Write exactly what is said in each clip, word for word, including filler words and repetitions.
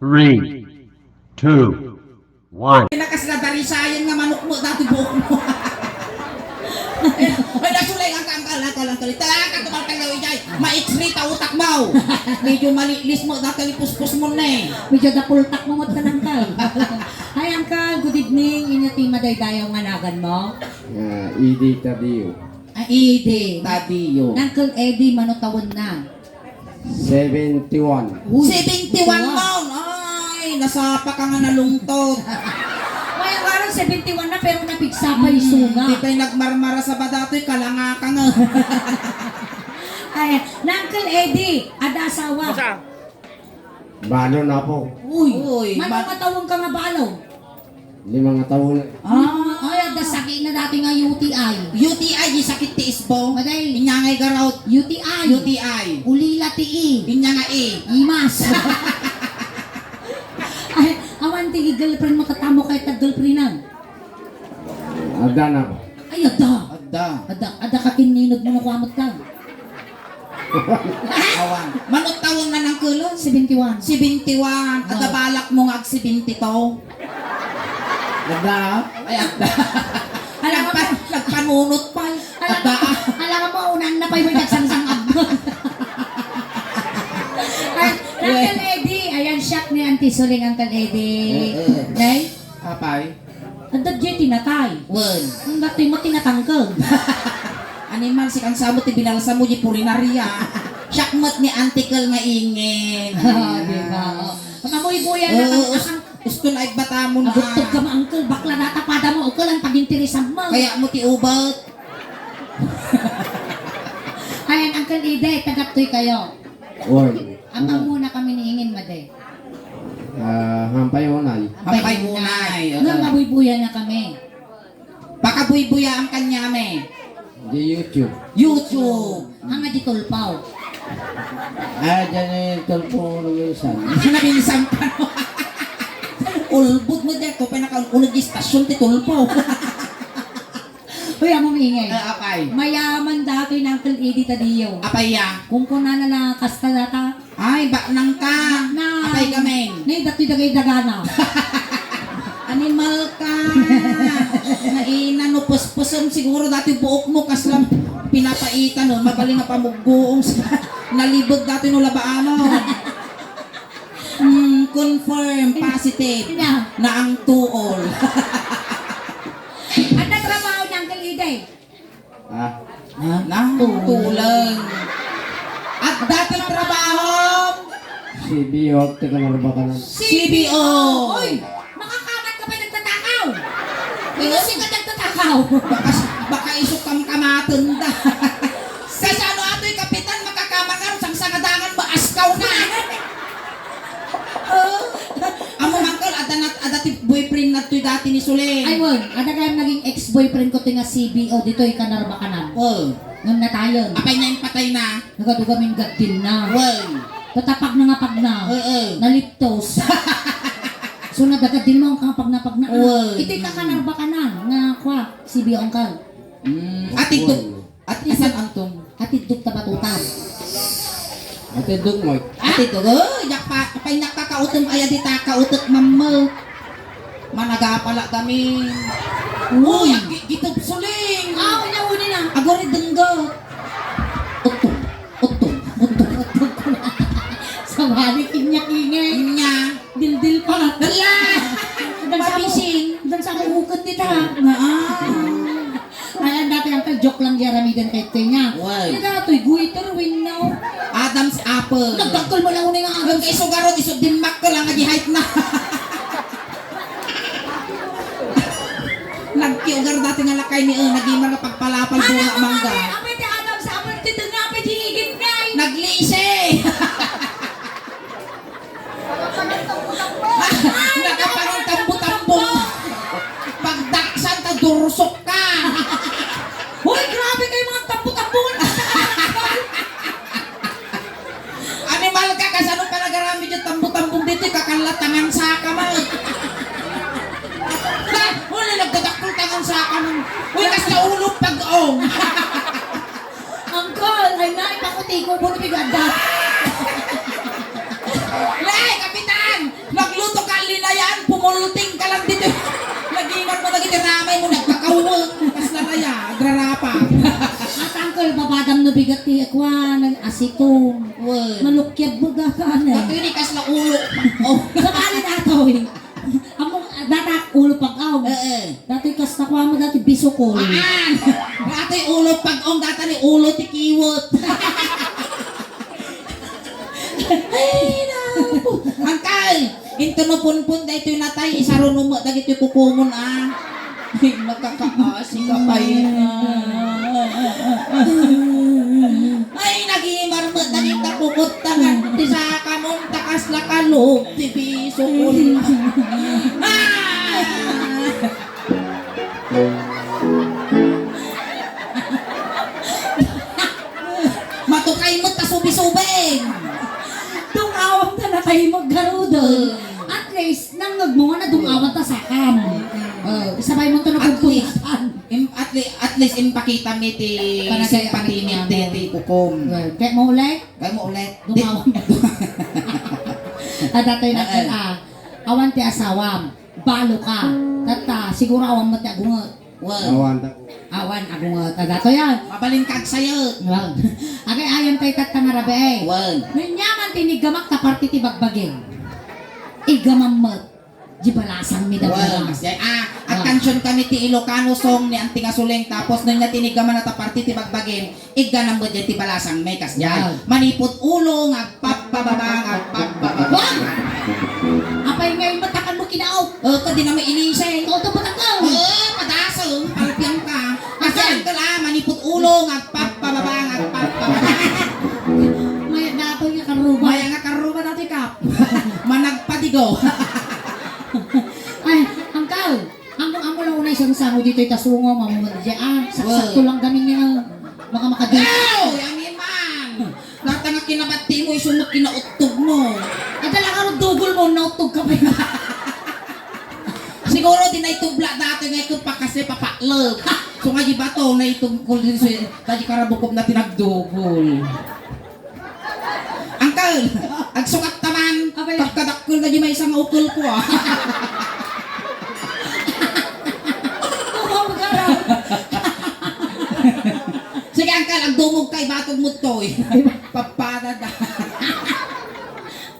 Three, two, one. Ay, nakasla darisayan nga manok mo, dati buhok mo. Ay, nasulay ang kangkal, ang kal, ang kal. Talaga, tumaltang daw, ijay. Ma-X-ray ta utak mo. Medyo malilis mo, dati puspos mo na eh. Medyo dapultak mo, mo, tanangkal. Hi, Uncle. Good evening. Inyo ti madaydayaw nga nagan mo? Ah, Eddie Tadeo. Ah, Eddie. Tadeo. Uncle Eddie, mano taon na? Seventy-one. Uy, seventy-one taon. Ay, nasapa ka nga nalungtod. May nga ron, seventy-one na, pero napigsa pa isu nga. Di pay nagmarmara sa bada to'y kalanga ka nga. Ay, na Uncle Eddie, ada asawa. Basa. Balo na po. Uy, uy, mano ma- nga taon ka nga balo? Lima nga taon. Ah, ay, adda sakit na dati nga U T I. U T I, di sakit ti isbo. Maday. Inya nga igarot. U T I. U T I. Ulila ti i. Inya nga i. Imas. Ay, awan ti girlfriend mo, tatamo kay tag girlfriendan. Adda na ba? Ay, adda. Adda. Adda, adda ka kinninod mo na kuamot lang. Awan. Manot taon na nang kulo? Seventy-one. Seventy-one. Wow. Adda balak mo nga ag seventy-two? Adda? Ay, adda. Alam mo, nagpa-, nagpanunot pa. Alam mo, adda. Alam mo, unang na pa'y may nagsangsang-ag. Ay, Uncle Eddie, ayan, shock ni Auntie Suling, Uncle Eddie. Eh, eh. Nay? Apay? Adda diay tinatay. Wen. Ang dati mo tinatangkeg. Animal, si kang sabot ti binalsa mo di purinarya. Siak met ni Auntie Kel nga ingen. Ah, di ba? Oh. Pakabuy-buyan na. Oo, kang us-, usto na igbata mo na. Agutod ka, ma-, uncle, bakla data pada mo, ukol ang pag-interesan mo. Kaya mo ti ubat. Ayan, Uncle Ide, tagattoy kayo. Wen. Apay muna kami ni ingen, madi? Ah, hampay unay. Hampay unay, oo. Nga mabuybuyan na kami. Pakabuybuyaam kaniami. Di YouTube. YouTube. Anga di Tulpaw. Ah, diyan yung Tulpaw na minsan. Minsan pa, no? Ulbod mo diyan, ko pa nakaunag istasyon ti Tulpaw. Uy, amo maingay. Ah, apay. Mayaman datoy ni Uncle Eddie Tadeo. Apay ya? Kung kunana na kasta data. Ay, baknang ka. Baknang. Apay gamin. Nay, datoy dagay dagana. Animal ka. Naina, no, puspusen siguro dati buok mo, kasla pinapaitan, no? Mabalin nga pamugguong sa nalibog dati, no, labaano. Hmm, confirm, positive. Ina. Na ang tuol. Adda trabaho ni Uncle Eddie? Ha? Ha? Na, tulang. Adda ti trabahom? C B O, ti Kanarbakan. C B O. Oy, makakamat ka pa nagtatakaw. Ino si ka nagtatakaw? Baka, baka isok kam kamaten da. Kasano atoy kapitan, makakamakan, sangsangadangan, maaskaw na. Amo, uncle, adda nat-, adda ti boyfriend nattoy dati ni Sule. Ay, wen, adda kayat naging ex-boyfriend ko ti nga C B O ditoy Kanarbakanan. Oh. Ngem natayen. Apay na impatay na? Nagadugamin gaddin na. Wen. Tatapag na nga pagna. Oo. Naliptos. So, nadagaddin mo ang kapagna-pagna. Wen. Iti ka Kanarbakanan nga kwa, C B O, uncle. Mm, ati to. Wen. At isan anton? Atiddok ta batutan. Atiddok mo. Atiddok. Oh, yak pa, pa, yak ka kautom, aya di ta kautok, mamma. Managapala kami. Uy. Uy, gi-, gitop suling. Ah, wala, uli na. Agori denggo. Utom, utom, utom, utom. Sabali, kinyak ingay. Inya. Dildil pa. Hala! Dan sa mo, Mabising. Dan sa mo ukot dita. Naa. Ay, ang dati ang joke lang di aramiden kay Tenya. Why? Yung datoy, guiter, winnaw. Adam's apple. Nagdagkol mo lang uning ang Ang kay sugarot, iso din makko lang, adi height na. Nagkiugar dati nga lakay ni, eh, nagimar nga pagpalapal, bunga, mangga. Apay, apay, ti Adam's apple, ti Tenya, apay, di igit ngay. Naglisi. Nakapangan tambo-tambong. Pagdaksan ta, dursok ka. Hoy, grabe kayo mga tambo-tambongan. Animal ka, kasano pa nagarami dyan tambo-tambong dito, kakalatangan sa kamay. Huli, nagdadakpol tangan sa kamay. Uy, kas naulog pag-ong. Uncle, ay na, ipakuti ko, buno bigadda. Nay, Kapitan! No, Pulting ka lang dito. Nagingad mo dagiti ramay mo, nagkakaweng. Kasla raya, agrarapang. At uncle, babadam no bigat ti kuan, aseton. Wen. Malukyab mo gakanan. Datoy ni kasla ulo. Oh. Sabali datoy. Amo, data ulo pag-aw. Eh, eh. Datoy kasta kuan mo, dati bisukol. Aan! Datoy ulo pag-aw, data ni ulo ti kiwet. Ay, naku. Uncle, into no punpun daytoy natay, isaruno met dagitoy kukumon, ah. Ay, nakakaasi ka pay, ah. Ay, nagimar met dagita kukuttangan ti sakamon, ta kasla kalub ti bisukol. Ah! Matukay met ta subi-subing. Dungawam ta nakay maggarudan. Mm. At least, nangngeg mo nga nadungawam ta sakam. Mm. Oh, isabay mo to na. At least, pagpuyatan. Im-, at le-, at least, impakita mi ti panagay simpati mi, ang ti, ti kukom. Well, kaya mo ulit? Kaya mo ulit? Dungawam. At datoy na, ah, awan ti asawam. Balo ka. Tatta, siguro awan met ti agunget. Wen. Awan ta. Awan, agunget. Adatoy yan. Mabalin ka agsayek. Wen. Agay-ayam tayo tatta nga rabii. Wen. Nunyaman ti niggamak ta parte ti bagbagim. Iggamam met. Di balasang mi daw. Wen, kasjay. Ah, at kansion kami ti Ilocano song ni Auntie nga Suleng, tapos nunyan ti niggaman ta parte ti bagbagim. Igganam met diay ti balasang mi, kasdiay. Wow. Manipud ulo nga agpapababa, nga agpapababa. Wow! Apay nga imatakan mo kinaok? Eh, kadi na mainisay. Ikaw to, batak ka. Eh, padaseng, palpian ka. Kasi, uncle, ah, manipud ulo nga agpapababa, nga agpapababa. Maya datoy nga karuba. Maya nga karuba datoy, Kap. Managpadigo. Ay, uncle. Amo, amo lang unay sangsango ditoy ta sungo, mamamad diay, ah, saksakto lang gamin nga, ah, baka makadit. Oy! Amin man! Data nga kinabati mo, isu met kinauttog mo. Adda lang nga dugol mo, nauttog ka pa. Siguro di naitubla dati nga ikaw pa kasi papaklog. So nga di ba to, naitungkol din si, tayo karabukob na tinagdugol. Uncle, agsukat ta man. Abay. Pagkadakkel na di maysa nga ukel ko, ah. Sige, uncle, agdumog ka, ibatog mo toy. Ay, ba- Papada da.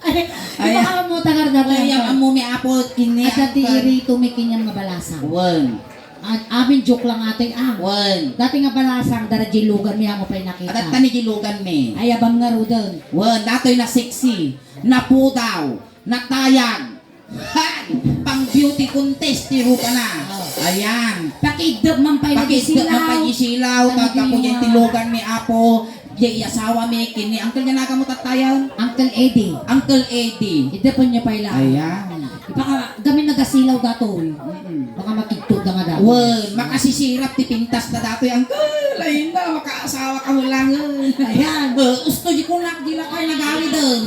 Ay, ay, baka mo tagar dati, ay, ang uncle. Ammo mi apo, kini, adda ti uncle. Irito mi kaniam nga balasang. Wen. At amin joke lang atoy, ah. Wen. Dati nga balasang, dara jilugan mi, amo pay nakita. Adatta ni jilugan mi. Ay, abam nga ruden. Wen, datoy na sexy, napudaw, natayag. Hay! Pang beauty contest, ti rupana. Oh. Ayan. Pakiigdep man pay na di silaw. Pakiigdep man pay di silaw. Ano ta, di gapu diay mo, ah, tilugan mi, apo. Diay asawa mi, kini uncle nga naga mo tattayan. Uncle Eddie. Uncle Eddie. Idepen niya pay lang. Ayan. Baka gamin nagasilaw datoy. Mm-mm. Baka makigtod na nga datoy. Wen, makasisirap ti pintas na datoy, uncle. Ay na, makaasawa ka mo lang, eh. Ayan. Eh, usto di kunak, di lakay nagawid, eh.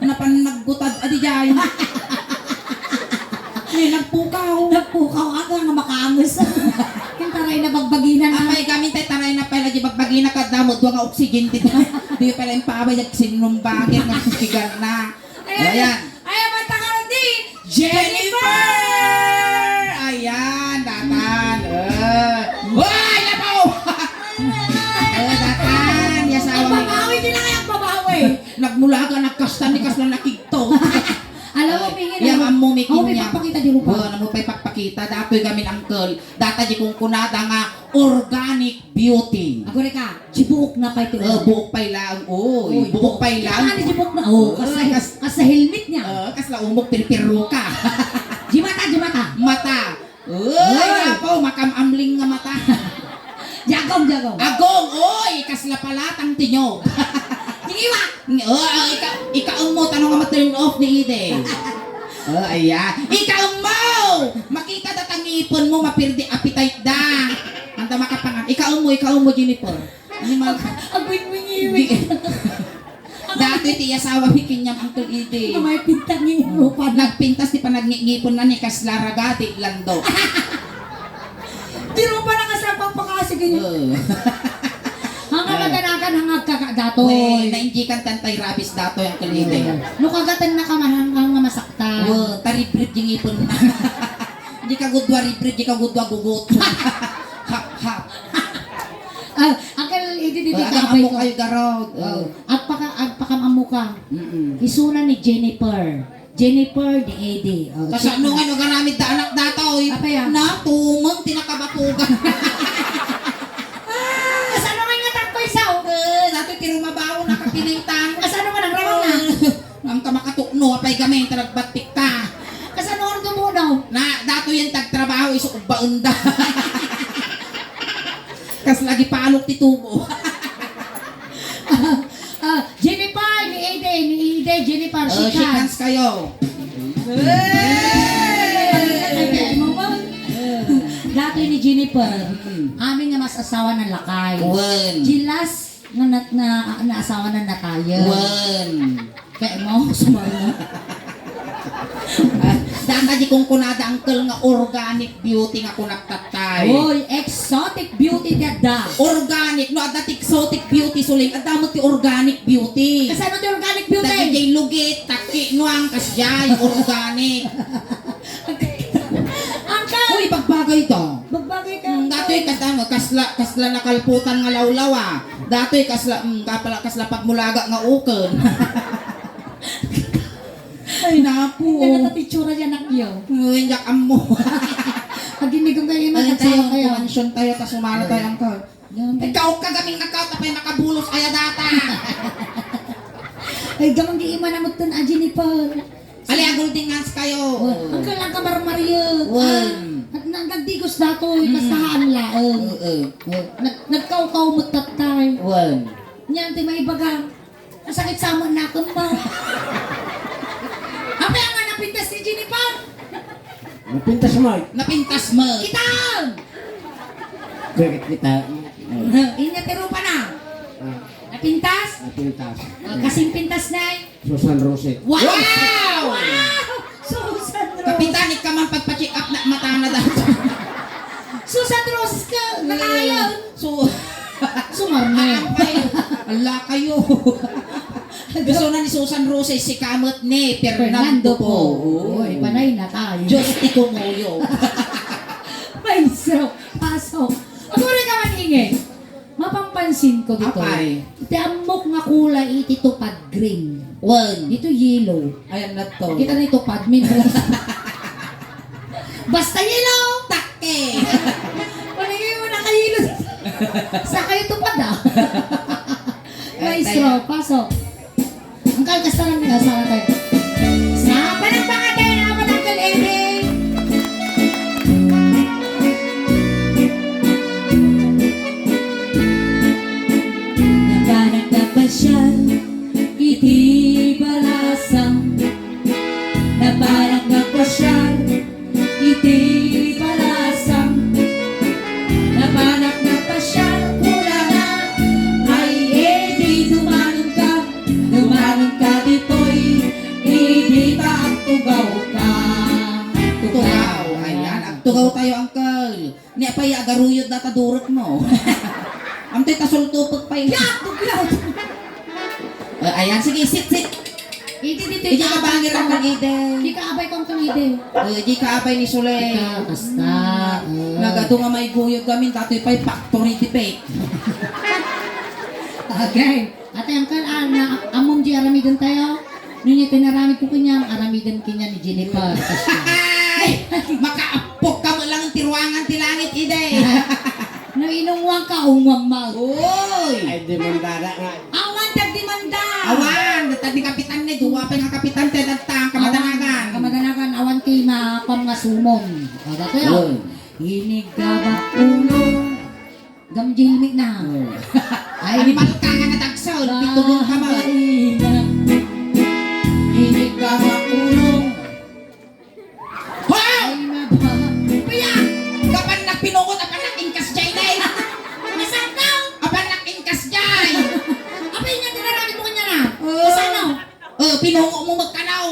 Napan naggutad, adi diay. Ay, nagpukaw. Nagpukaw, aga nga makaanges. Yung taray na bagbaginan na. Apay, kami tay taray na pala di bagbagina, kadamo, dua nga oxygen, di, di pala yung paabay, nagsinumbagin, nagsigan na. Ayan. Ayan. Ayan, mata ka rin di. Jennifer! Ayan, datan. Eh. Uy, labaw! Eh, datan. Yasawa mi. Ang babawi, di na kaya ang babawi. Nagmula ka, nagkasta ni kasla nakigto. Alam mo, ay, pingin, yan, ano, ammo mi, oh, may kanya. Papakita di mo pa. Wala mo pa ipapakita. Datoy gamin, uncle. Data di kung kunada nga organic beauty. Agore ka, di buok na pay ti, eh, ulo. Buok pay laeng, oy. Oy, buok, buok pay laeng. Ano di buok na? Oh, oy, kas-, kas-, kas sa helmet niya. Oh, kasla umok pirpiruka. Di mata, di mata. Mata. Oy, oy. Apo, makam-amling nga mata. Jagong, jagong. Agong, oy, kasla palatang tinyog. Sige, wa. Oh, oh, ika-, ikaon mo, tanong nga ma-turn off ni Ide. Oh, ayan. Ikaon mo! Makita da ta ngipon mo, mapirdi appetite da. Anta makapangan. Ikaon mo, ikaon mo, Jennifer. Animal. Ag-, agwingwingiwing. Di-, dati ti asawa mi kaniam, Uncle Ide. May pintang yung rupa. Nagpintas ti panagngipon na ni kasla ragati, lando. Di rupa na kasla pagpakasig niya. Oo. Ang kamaganakan, Nangagkaka datoy. Wen, nainjekan ti anti-rabies datoy, Uncle Eden. No kagatan na ka, mahanggang nga masaktan. Wen, taribrib di ngipin na. Di ka gudua ribrib, di ka gudua gugut. Hap, hap. Ah, Uncle Eden, di ka agam-ammo kayo, garod. Oh. Agpaka-, agpakam-ammo ka. Mm-mm. Isuna ni Jennifer. Jennifer ni Eddie. Oh, kasano nga no garamid da anak datoy? Apay, ah? Na, tumeng ti nakabatugan. Ah, kasano nga nga tagpay sa ulo? Eh, datoy ti rumabaw, nakapilitan. Kasano nga nang rawang na? Ang ka makatukno, apay gamin, ta nagbattik ka. Kasano nga nagtumunaw? Na, datoy yung tagtrabaho, iso ubbaen da. Kas lagi palok ti tubo. Ah, Jennifer, ni Eden, ni Eden, Jennifer, oh, shake hands kayo. Datoy ni Jennifer. Mm. Amin nga mas asawa ng lakay. Wen. Di last nga na, na, na asawa na natayo. Wen. Kaya mo, sumama. Ah, data di kung kunada, Uncle, nga organic beauty nga kunak tatay. Oy, exotic beauty ti adda. Organic, no, adda ti exotic beauty, suling, adda mo ti organic beauty. Kasano ti organic beauty? Dati jay lugit, takki, nuang, kasjay, organic. Uncle! Uy, bagbagay to. Bagbagay ka. Hmm, datoy, kas-, ano, kasla, kasla nakalputan nga lawlaw, ah. Datoy, kasla, mm, kapala, kasla pagmulaga nga uken. Ay, naku. Kaya natapitsura yan, akyo. Uy, nyak ammo. Paginigong kayo, ay, tayo, tayo. Kumansyon tayo, tas umano tayo, Uncle. Ikaw ka gaming nakaw, tapay makabulos, ay, adata. Ay, gamang di iman amutan, a Jennifer. Ali, agul din nga kayo. Oh, ang kalang kamarmaryo. Wen. Ah, at na, nagdigos datoy, mm, kasahan laeng. Oo. Oh. Nag-, nagkawkaw mo tatay. Wen. Niyan, ti maibaga. Masakit sa amin na akong ba? Apa nga napintas ni Jennifer? Napintas mo. Napintas mo. Kita! Bakit kita? Inya ti rupa na. Ah. Napintas? Napintas. Ah, kasing pintas na eh. Susan Roses. Wow! Wow! Susan Roses. Kapitan, ikaw man pagpa-check up na mata na daw. Susan Roses ka, natayan. Su-, sumarme. Ah, ampay. Ala kayo. Gusto na ni Susan Roses, si kamet ni Fernando Fernando po. Po. Uy, panay na tayo. Diyos ti kumuyo. May so, pasok. Ako rin naman ingay. Mapampansin ko dito. Apay. Iti ammok nga kulay iti tupad green. Wen. Dito yellow. Ayan na to. Kita na itupad, min. Basta yellow, takke. Palagay mo nakayellow. Sa kayo tupad, ah. Ay, maestro, tayo. Pasok. Ang kalkasaran nila sa atin. Sa palakpakan tayo ng Uncle Eddie. Napanak na pasyal iti balasang. Napanak na pasyal iti balasang. Napanak na pasyal kunana, ay, edi dumanon ka, dumanon ka ditoy, edi ta agtugaw ka. Tugaw, ayan, agtugaw tayo, Uncle. Ni apay agaruyod data durot mo. Amtoy tasultupek pay. Yak! Dugyot! Eh, ayan, sige, sit, sit. Iti dito. Iti ka bangir ang kagide. Di ka abay kong kagide. Eh, di ka abay ni Sule. Ika, basta. Hmm. Eh. Nagado nga may guyod kami, datoy pa'y factory defect. Okay. Ate, Uncle, ah, na, amom di aramiden tayo. Nunay tinaramid ko kanya, aramiden kanya ni Jennifer. Ay! Makaapok ka mo lang ti ruangan ti langit, ide. No inungwang ka, ungwang mo. Uy! Ay, demandada nga. Awan, tagdemanda! Awan, tagdi kapitan ni, duwa pa nga kapitan, te, dagta, kamadanagan. Ah, kamadanagan, awan ti mapam nga sumon. O, datoy, o. Uy. Inigabak ulo. Gamjilmik na. Hmm. Ay, animal ka nga natagsaw, pitulong ka ba? Babae na. Inigabak ulo. Hoy! Ay, maba. Pia! Kapan na pinungot, apan na ingkas jay na eh. Masarap daw! Apan na ingkas jay! Apa yung nga tinaramid mo kanya na? Oh. Kasano? Oh, pinungo mo magkanaw.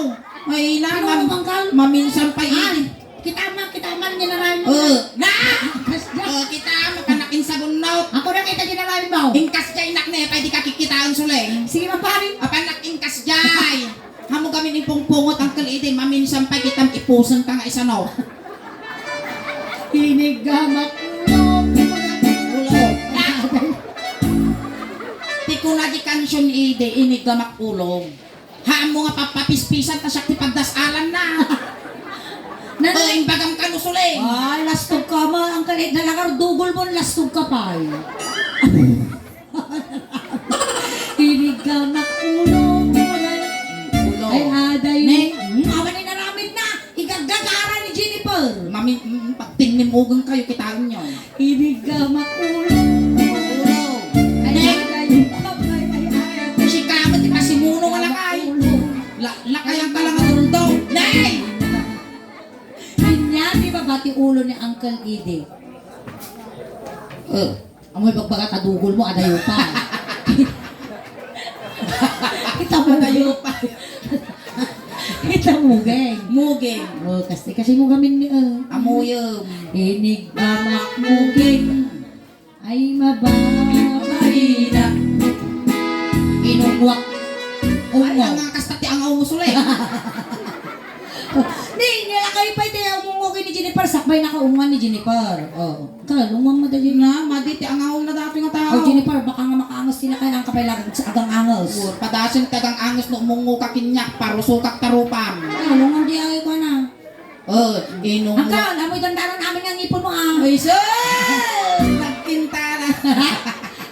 Ay, na, pinungo mo magkanaw? Maminsan pa. Ah, ini. Kita man, kita man, ginarayan mo. Oh, na! Kasya. Oh, kita mo, kanakin sa gunot. Ako na kita ginarayan mo. Ingkas jay nak ne, pwede ka Pungpungot, Uncle Eddie, maminsan pay kitam ipusen ka nga isano. Iniggamak ulo. Ulo. Ti kuna di kansion idi, iniggamak ulo. Haanmo nga pappapispisan ta siak ti pagdas-alanna. Nan- O, imbagam kano, Suling. Ay, lastog ka ma, Uncle Eddie, nalagar dugol mo, lastog ka pay. Iniggamak ulo. Ulo. Ay, aday. Ne? Hmm, awan ni naramid na. Igaggagara ni Jennifer. Mami, mm, pagtinnimugan kayo, kitaen nyo. Iniggamak ulo. Ulo. Ay, ne? Aday. Ay, ay, ay, ay. Sika mo, ti pasimuno nga lakay. Ulo. La-, lakayan ka lang ang ulo. Nay! Inya, di ba, bati ulo ni Uncle Eddie? Eh. Amoy pagbaga ta dugol mo, adayo pa. Kita mo, adayo pa. Kita mo, geng. Muging. Oh, kasi, kasi mo gamin ni, eh. Amuyem. Iniggamak muging. Ay, mababaina. Inungwak. Ay, ungo. Ang nga kasta ti angaw mo, Sule. Ni, nila kayo pa iti umungo ni Jennifer, sakbay nakaungan ni Jennifer. Oh. Kalungan mo dali. Na, madi ti angawon na dati nga tao. Oh, Jennifer, baka nga makaangas sila kaya ang kapay lagad sa agang angas. Oh, padasin ti agang angas no umungo ka kinyak, parusukak tarupam. Kalungan di ay ko na. Oh, inungo. Angkal, amoy dandanan amin nga ngipon mo, ah. Ay, sus! Nagkintana.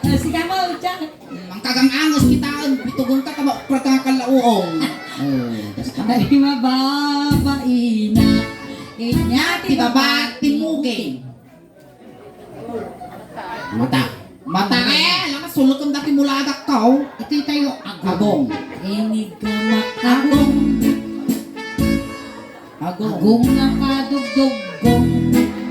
Oh, sige mo, Jack. Ang kagang angas kitaen, bitugon ka, kama, prata nga kalauong. Oh, basta. Ay, mababaina. Inya ti baba, ti muging. Mata. Mata, eh, alam mo, sulok ang dati mula agak ka, oh. Ito tayo, agong. Agong. Iniggamak agong. Agong. Agong nakadugdugong.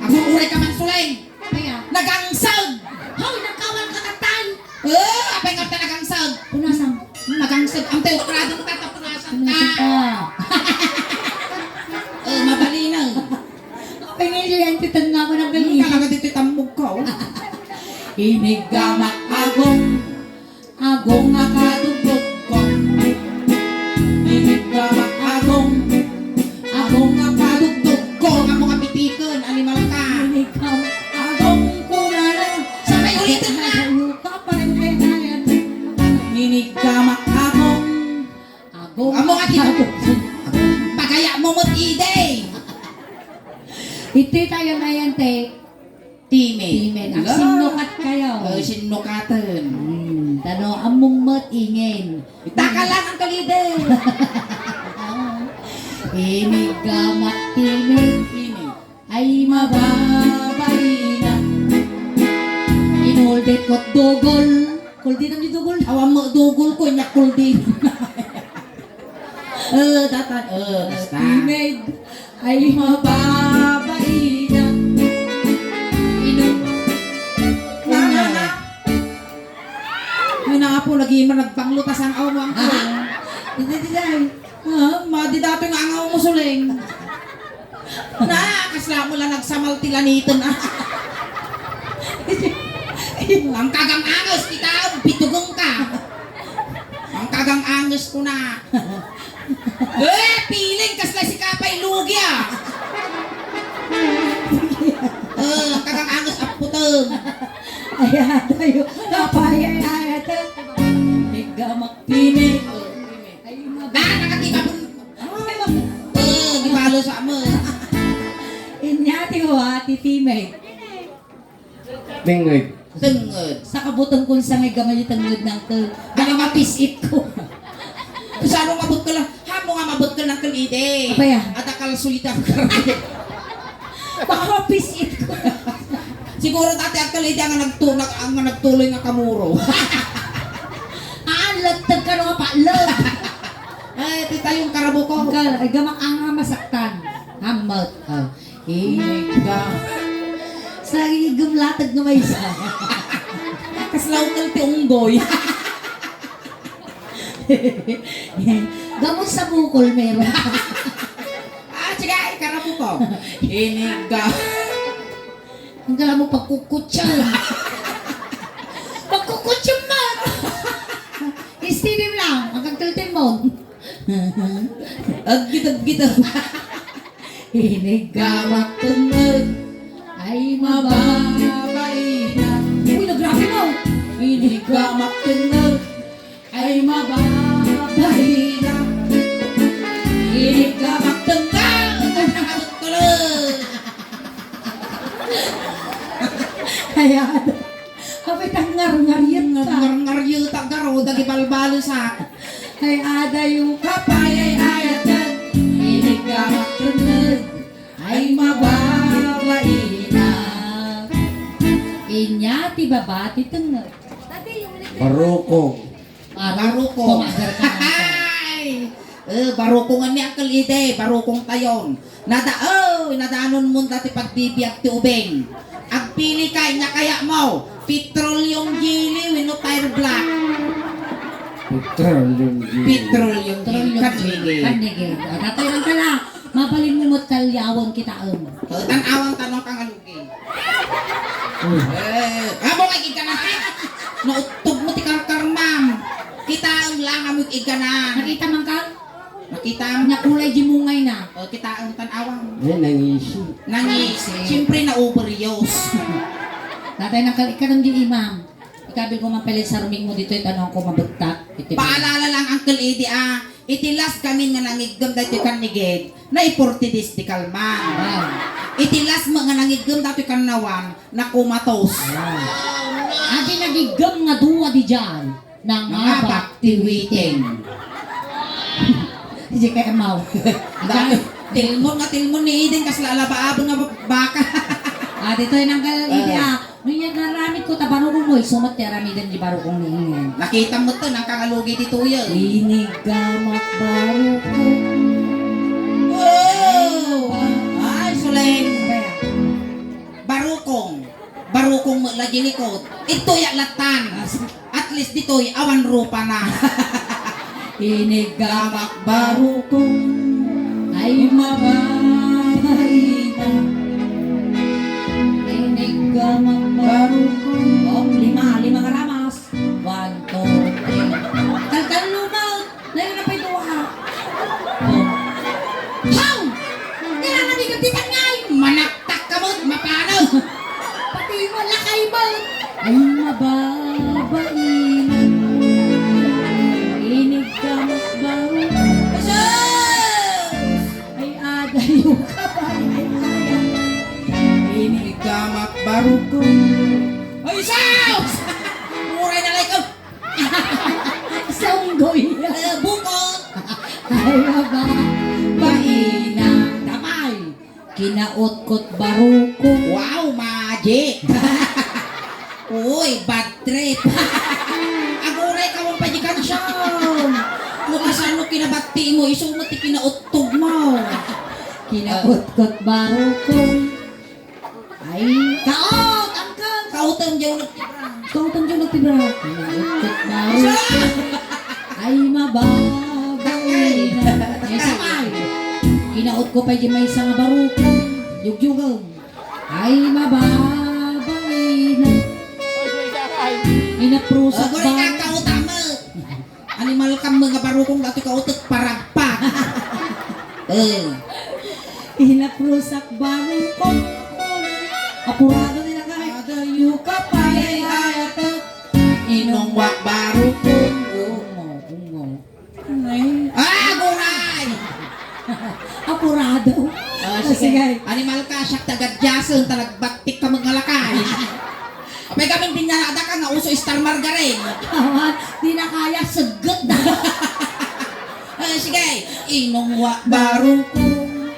Agong, uray ka man, Suleng. Kaya? Nagangsag. Hoy, nagkawan ka katan. Eh, apay nga ta nagangsag. Punasan. Nagangsag. Ang tayo, pradong tata, punasan ka. Punasan ka. Eh, mabalinaw. Apay nga yan, titan nga mo ng Hmm, ganyan. Talaga dito tambog ka, oh. Iniggamak agong. Agong nga kadugdugko. Iniggamak agong. Agong nga kadugdugko. Amo nga pitiken, animal ka. Iniggamak agong kunana. Sabay ulitin na. Ayaw ka pa rin kaya kaya. Iniggamak agong. Agong. Amo nga kadugdugko. Pagaya mo mo't ide. Iti tayo na yan, te. Timen. Timen. Ang Ala. Sinnukat kayo. Oh, sinnukaten. Hmm, tano, ammong met, ingen. Itaka lang ang kalide. Iniggamak timen. Timen. Ay, mababaina. Inuldit ko't dugol. Kuldi na mi dugol. Awan mo dugol ko, inya kuldi. Eh, datan, eh, basta. Timed. Ay, mababaina. Inum. Na, na, na. Ay, na po, lagi man nagbanglo, tasan, aw, mo ang Ah, dito, dito, ay. Ah, madi dati nga angaw mo, Suleng. Na, kasla mo lang nagsamal ti laniten, ah. Ang kagang anges, kita, bitugeng ka. Ang kagang anges ko na. Eh, piling, kasla si Kapay Lugi, ah. Eh, ang kagang anges, aputeng. Ay, atayo. Kapay, ay, ay, atayo. Higa, makpili. Ay, mababa. Ah, nakatiba po. Eh, di balo sa mo. Inya ti wa, ti Timay. Tengnged. Tengnged. Sa kabuteng kun sa may gamay tengnged nang kel. Baka mapisit ko. Kusano nga butkel lang? Hamo nga mabutkel nang kel ide. Apaya? Adakal sulitan. Baka mapisit ko. Siguro dati ang kel ide ang nagtu-, nag-, ang nagtuloy nga kamuro. Ah, lagtag ka nga pa, lag. Ay, ti tayong karabukong. Ang kal-, ay, gamak ang nga masaktan. Hamot. Oh. Inigga. Sa igum latag nga maysa. Kaslaw kal ti unggoy. Gamot sa bukol, meron. Ah, sige, ay, karabukong. Inigga. Ang kala mo pagkukutsa. Pagkukutsa man. Steady lang, ang kagkaltin mo. Aggit-aggit. Iniggamak tengngeg, ay mababaina. Uy, nagrabe mo. Iniggamak tengngeg, ay mababaina. Iniggamak tengngeg, ay nakabutulog. Ayan. Apay, tangngarngaryet ka. Ngarngaryet ka, garo, dagibalbalesak. Ay, adayo ka pay, ay, ayat ka. Iniggamak tengngeg, ay, mababaina. Inya ti baba ti tengngeg. Barukong. Barukong. Barukong. Pumagar ka na. Ay! Eh, barukong ni Uncle Ide, barukong tayon. Nada-, oh, nadanon mo dati pagbibiag ti ubing. Agpili ka, inya kaya mo. Petroleum jelly, wenno Fire Black. Petroleum jelly. Petroleum jelly. Petroleum jelly. Kanigid. Kanigid. Ah, datoy lang ka na. Mabalin mo mo't kalyawan kitaem. Oh, tan-awan tanong kang alu-, Eh, amo nga igana. Nauttog mo ti karkarmam. Kitaem lang amo igana. Nakita man ka? Nakita mo? Nakulay di mungay na. O, kitaem tan-awam. Eh, nangisi. Nangisi. Siyempre, na-overdose. Tatay, nang kal-, ikadam di imam. Ikabil ko man pala sarming mo dito, itanong ko mabagtak. Iti paalala lang, Uncle Eddie, ah. Iti last kami nga nangiggem daytoy kanigid, nai-forty days di kalman. Wow. Iti last mo nga nangiggem daytoy kannawan, nakumatos. Wow. Adi nagiggem nga dua di diay, nangabak ti witing. Di kay amaw. Dati, tilmon nga tilmon ni Eden, kas lalabaaben nga baka. Ah, ditoy nang kal-, idi, ah. No, yan aramid ko, ta barukong mo, isu met ti aramiden di barukong ni Ingen. Nakita mo to, nang kangalugi ditoy, eh. Iniggamak barukong. Oh! Ay, suleng. Barukong. Barukong mo la di likod. Ito ya latan. At least ditoy, awan rupa na. Iniggamak barukong, ay mababaina. Iniggamak barukong. Oh, lima, lima nga ramas. One, two, three. Kalkal lumang. Layo na pa'y duha. Oh. Haw! Kailangan di ka titangay. Manaktak ka mo, mapano? Pati mo, lakay mo. Ay, mababaina. Iniggamak barukong. Ay, adayo ka ba? Iniggamak barukong. Ay, sus! Uray na like, oh. Sa unggoy. Eh, bukod. Ay, aba. Baina. Damay. Kinautkot barukong. Wow, magic! Uy, bad trip! Aguray ka mo pa di kansyam! No kasano kinabatti mo, isu mo ti kinauttog mo. Kinautkot barukong. Ay, kaot, angkel! Kaotem diay nagtibra. Kaotem diay nagtibra. Kinautkot barukong. Ay, mababaina. Ay, sabay. Kinaot ko pay di maysa nga barukong. Yugyugem. Ay, mababaina. Inaprusak ba? Aguri ka, kaotem. Animal ka, mga barukong, dati kaotek, paragpa. Eh. Inaprusak barukong. Apurado nila ka. Adayo ka pay, ay, ayatek. Inungwa barukong. Ungo, ungo. Ay. Ah, aguray! Apurado. Ah, sige. Animal ka, siak ti agadyasen, ta nagbattik ka met nga lakay. Apay kami, binyarada ka nga uso Star Margarine. Awan, di na kaya, segget na. Ah, sige, inungwa barukong.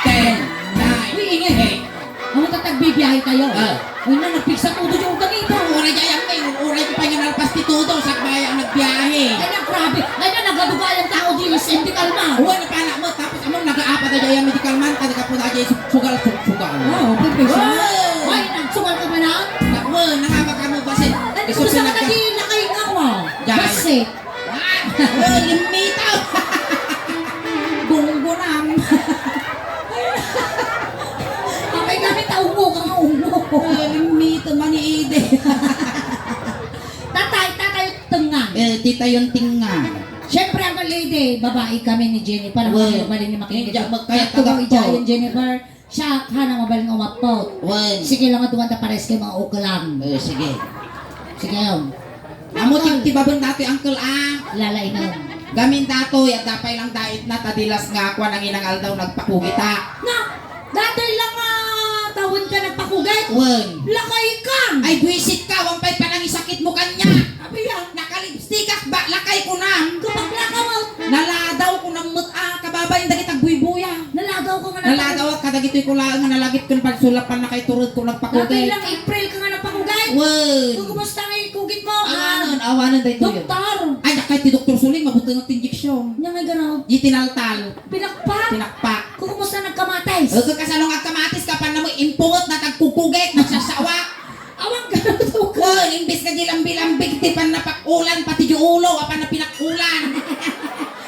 Ten, nine, eight. Uy, ingay. Amo ta tagbibiyahe tayo. Ah. Uy, na, nagpigsa todo yung ganito. Uray diay, ang may, uray ko pa nga nalpas ti todo, sakbay ang nagbiyahe. Ay, na, grabe. Ay, na, nagadugayan tao di S M di Kalma. Uy, napala mo, tapos amo, nagaapa na diay ang medical man, kada ka po na diay su-, sugal, su-, sugal. Oo, perfect. Wow! Ay, nagsugal ka ba na? Nagwa, nangaba ka mo, basit. Ay, isu gusto ka pinagka- naging nakaingawa. Diay. Basit. Ah! Oh, limmita! Gunggunan. Apay kami, taungo ka nga ungo. Oh, limmita, maniide. Tatay, tatay, tengnga. Eh, titayon tengnga. Siyempre, Uncle Eddie, babae kami ni Jennifer. Ang Wen. Mabalin ni Makinig. Inja, magkaya Sakto mo, tagak to. Ijayan, Jennifer. Siya, kana mabalin umapaw. Wen. Sige lang, aduan ta pares kay mga ukelan. Eh, sige. Sige, yun. Amo Uncle. Tigtibaben datoy, Uncle, ah. Lalainam. Gamin datoy, adda pay lang dait na, tadilas nga, kwan ang inang aldaw, nagpakugita. Na, datoy lang, ah, tawen ka nagpakugit? Wen. Lakay ka! Ay, buisit ka, wan pay panangisakit mo kanya. Abi, ah. Nakalipstick ak ba, lakay ko nam. Kapaglakaw, ah. Naladaw ko nam met, ah, kababain dagiti agbuybuya. Naladaw ko nga Naladaw ak kadagitoy ko laeng nga nalagip ken pagsulapan na kay turod ko nagpakugit. Datoy lang April ka nga nagpakugit? Wen. Kung kumusta nga ikugit mo, ah, Awanen, awanen daytoy. Doktor. Ay, dakay ti Doktor Suling, mabutengak ti injection. Nya nga garaw. Di tinaltal. Pinakpak. Pinakpak. Kung kumusta nagkamatis? Eh, kasano nga agkamatis, kapan na mo impunget na tagkukugit, nagsasawak. Awan ka na to. Wen, imbes nga di lambi-lambig ti pannapakulan, pati di ulo, apan na pinakulan.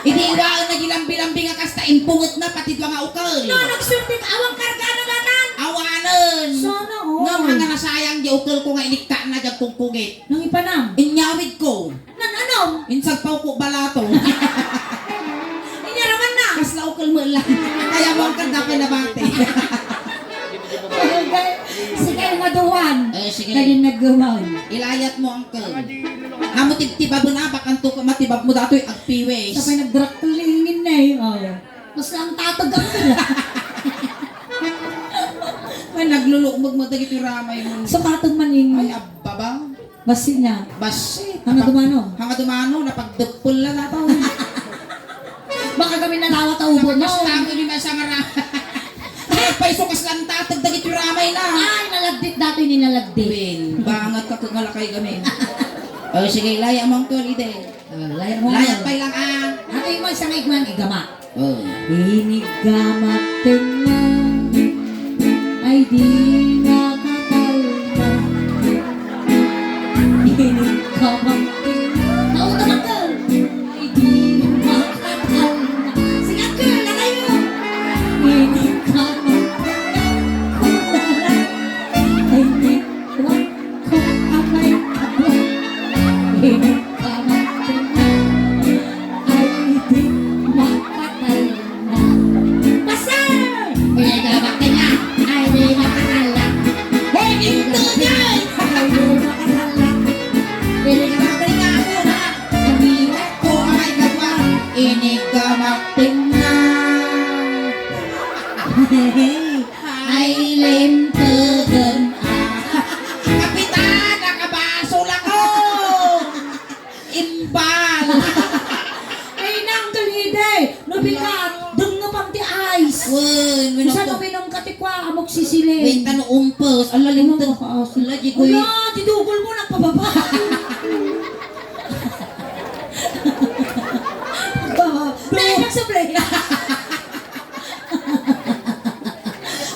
Idi iwaen na di lambi-lambi nga kasta impunget na, pati dua nga ukel. No, nagsulti ka, awan karga na datan. Awanen. Sana all. Ngem nga nasayang di ukel ko nga inikka na di agkugkugit. Nangipanam. Inyawid ko. Nan-anom? Insagpaw ko balato. Inyaraman na. Kasla ukel mo lang. Kaya mo ang kanda pa nabati. Okay. Sige, nga duwan. Eh, sige. Kagin naggumaw. Ilayat mo, uncle. Amo tibtibaben a, bakanto ka matibab mo datoy agpiwis. Sa pay nagdrakkel ni Ingin na eh. Oh. Mas lang tatag ang Ay, naglulukmog mo dagiti ramay mo. Sa katag man Ingin. Ay, abba ba? Basi niya. Basi. Hanga dumano? Hanga dumano, napagdeppel na nato. Baka kami nalawa ta ubo mo. Tapos tango ni Masangara. Ay, paiso kas lang tatag dagiti ramay na. Ay, nalagdit dati ni nalagdit. Wen, bangat ka kung malakay kami. O, sige, laya mo ang tuwalide. Ah, laya mo. Layat pay lang, ah. Ate, mo, sa nga igman, igama. Oh. Iniggamak tengnga, ay di makatalna. Iniggamak tengnga. Nauta ka, girl. Ay di makatalna. Sige, girl, lakayo. Iniggamak tengnga. Ay di wa ko amay abo. Iniggamak tengnga. Ay di makatalna. Pasay! Iniggamak tengnga. Ay di makatalna. Hoy, ginto niya! Ay di makatalna. Iniggamak tengnga. Ay di makatalna. Iniggamak tengnga. Ay, lintegen, ah. Kapitan, nakabasol ako! Imbal! Ay, nang kalide! Nabigat! Dengngepam ti ice! Wen, Usa minumpo. Uminum ka ti kua, amok sisili. Wen, tano umpes. Ala, linteg. Ala, di ko. Ala, di dugol mo, nagpababa. Nagpababa. Nagpababa.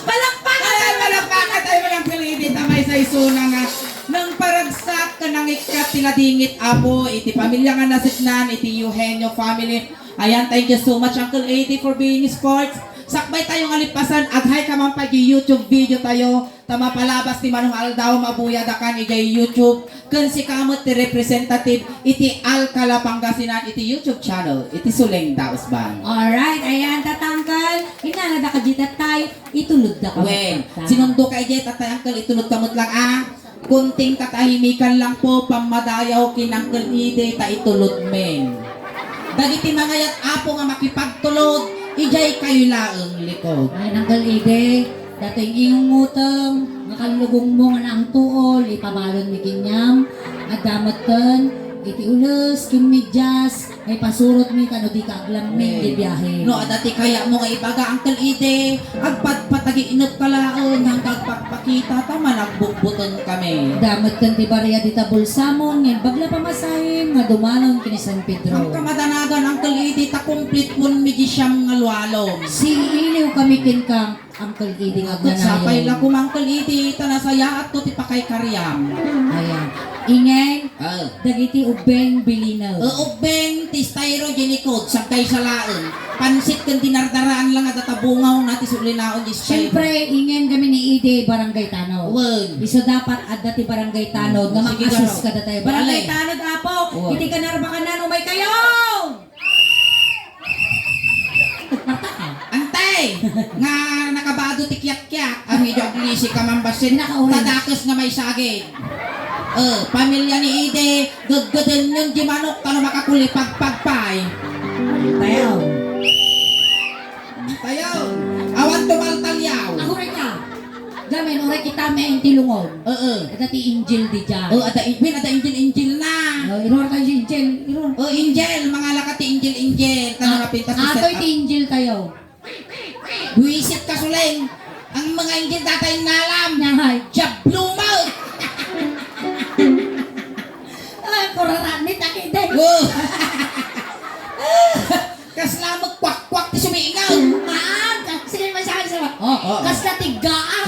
Palakpakan! Ay, palakpakan tayo, walang kalidi, ta maysa isuna nga nangparagsak ken nangikkat ti ladingit, Apo, iti pamilya nga naseknan iti Eugenio family. Ayan, thank you so much, Uncle Eddie, for being sports. Sakbay tayo nga lipasan, aghay ka man pay di YouTube video tayo. Ta mapalabas ti Manong Aldaw, mabuyadakan idiay YouTube, ken sika met ti representative iti Alcala, Pangasinan iti YouTube channel, iti Suleng Daus Band. Alright, ayan, tatangkal. Inana da kadita tay, itulod da ka Wen, met, sinundo ka idiay, tatay, angkel, itulod ka met lang, ah. Kunting katahimikan lang po, pammadayaw kin Uncle Ide, ta itulod men. Dagiti mangayat, Apo, nga makipagtulod, idiay kayo laeng likod. Ay, Uncle Ide, Datoy ingungotem, nga kallugongmo nga naangtuol, ipabalonmi kaniam, adda metten, iti ules, ken medias, nga ipasurotmi ta no dika aglamming, eh, di biahe. No, adda ti kayatmo nga ibaga, Uncle Ide, agpadpatagi inep ka laeng, nga agpakpakita, ta managbugbuteng kami. Adda metten ti barea dita bulsamon, nga imbag la pamasahem, nga dumanon ken ni San Pedro. Ang kamadanagan, Uncle Ide, ta complete one medyo siyam nga lualom. Siiliw kami kenka, Uncle Ede nga agnanayon. Sapay la koma, Uncle Ede, ta nasayaatko ti pakaykariam. Ayan. Ingen, ah, dagiti ubbeng bilinen. Eh, ubbeng ti styro di likod, sagkaysa laeng. Pansit ken dinardaraan lang a data bungawna ti sulinaon di styro. Siyempre, ingen kami ni Ede, Barangay Tanod. Wen. Isu dapat adda ti Barangay Tanod, hmm, nga sige, mag-assist kadatayo. Barangay Tanod, Apo, iti Kanarbakan, umay kayo! nga nakabado ti kiyakkiyat, a, medyo aglisi ka man basin. Nakauray. Tadakes nga maisagid. Eh, pamilya ni Ide, gedgedenyon di manok, tano makakulipagpag pay. Tayaw. Tayaw. Awan tumaltalyaw. Ako rin ka. Gamin, uray kita may intilungon. Oo. Ada ti Angel di dyan. Oh, ada, win, ada Angel, Angel na. Oh, iruar tayo si Angel. Iruar. Oh, Angel, mangalaka ti Angel, Angel. Tano Ah, mapintas ti atoy set up. Ti Angel tayo. Buisit ka, Suleng. Ang mga Angel data innalam. Nangay. Diablo mo. Ah, kurarami, takide. Oh. Kasla magkwak-kwak ti sumingaw. Maan, ka-, sige, masabi sa Oh, oh, oh. Kasla tiggaak.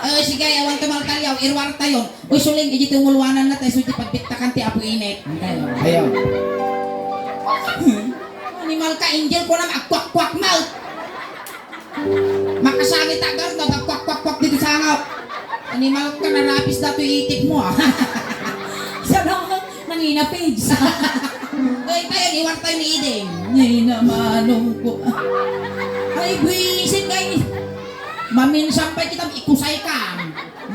Eh, sige, awan tumaltalyaw, iruar tayo. Uy, Suleng, iti tumuluanan na tayo, so iti pagbittakan ti Apo Init. Ayaw. Animal ka, Angel, kunam, agkwak-kwak mo. Makasangit agar, no, agkwak-kwak-kwak dito sa hangap. Animal ka, narapis datoy itik mo, ah. Sana ako, nangina page. Ay, tayo, iwan tayo ni Eden. Ay, namanong ko. Ay, buwisit, ay. Maminsan pa kita, ikusay ka.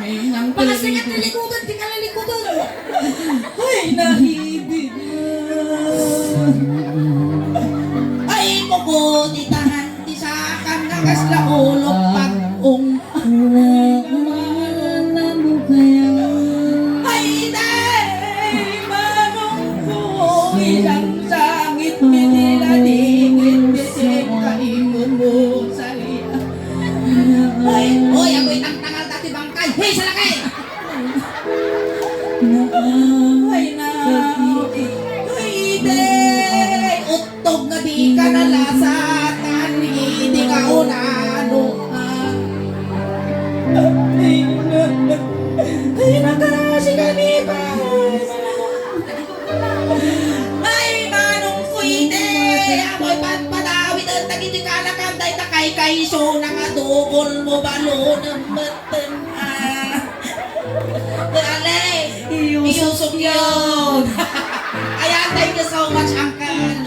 Ay, nang Baka sa nga talikudan, di ka lalikudan. Ay, nahibi. Ay, puputi tahan, ti sakan nga kasla ulok pag-ung. Ay, day, manong ko, ilang sangit, miniladingit, bitin ka, imo mo, sali. Ay, oy, agoy, tangtangal dati bangkay. Hey, salakay! Ay, na. Ay, day! Uttog nga di ka nalasatan, di ka unano. Ay, na. Ay, na, kasi kami pa. Ay, manong Kuite, amoy patpatawid ang tagiti kanakan, day ta kay kaiso na nga dugol mo, balo na metten, ah. Ale, Iyusok iyusok yun. Ayan, thank you so much, Uncle.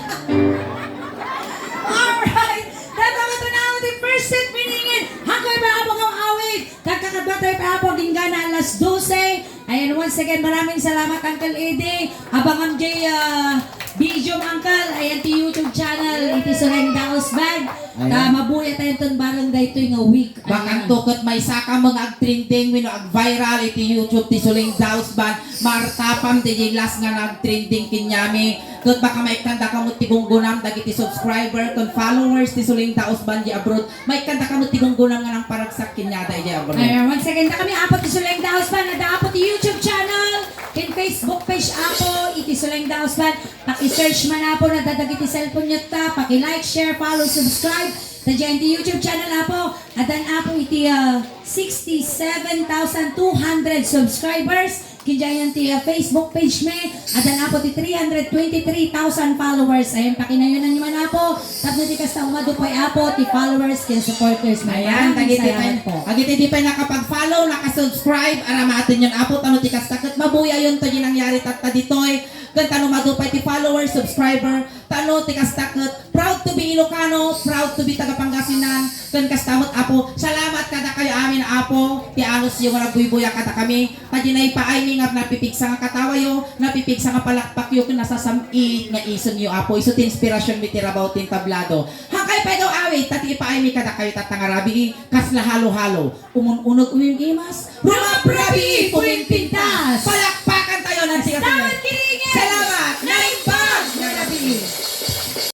Alright, that's all for now. The first set, meaning, hanggang ba abang ang awit? Kakakadwa tayo pa po, ginggana, alas dose. Ayan, once again, maraming salamat, Uncle Eddie. Abangan jay, ah, video, Uncle. Ayan, ti YouTube channel, iti Sureng Daos Band. Ayan. Ta, mabuya tayo ton bareng daytoy nga week. Ayan. Bakanto ket maysa ka mga agtrending wenno agviral iti YouTube ti Sureng Daos Band. Martapam ti last nga nagtrending kenyami. Ket baka maikkandaka met ti gunggonam dagiti subscriber ken followers ti Sureng Daos Band di abroad. Maikkandaka met ti gunggonam nga nangparagsak kenyada idiay abroad. Ayan, once again, dakami, Apo, ti Sureng Daos Band, adda, Apo, ti YouTube channel, ken Facebook page, Apo, iti Sureng Daos Band. Paki-search man, Apo, na dadag iti cellphone nyo ta. Paki-like, share, follow, subscribe. Ta diay ti YouTube channel, Apo. Addan, Apo, iti, ah, sixty-seven thousand two hundred subscribers. Ken diay ti, ah, Facebook page mi, addan, Apo, ti three hundred twenty-three thousand followers. Ayan, pakinayonan nyo man, Apo. Tapno ti kasta, umadu pay, Apo, ti followers ken supporters mi. Ayan, maraming dagiti salamat pay, po. Dagiti di pay nakapag-follow, nakasubscribe, aramaten yon, Apo, tapno ti kasta ket mabuyayon to di nangyari tatta ditoy. Ken tapno umadu pay ti followers, subscriber, tapno ti kasta ket proud to be Ilocano, proud to be taga Pangasinan, ken kasta met, Apo, salamat kadakayo amin, Apo, ti anusyo nga nagbuybuya kadakami, ta di naipaaymi nga napipigsa nga katawayo, napipigsa nga palakpakyo, ken nasasam-it nga isenyo, Apo, isu ti inspirasionmi ti rabaw ti entablado. Hakkay pay daw awit, ta ti ipaaymi kadakayo tatta nga rabii, kasla halo-halo, umun-uneg umim-imas, rumaprabii, puminpintas. Palak-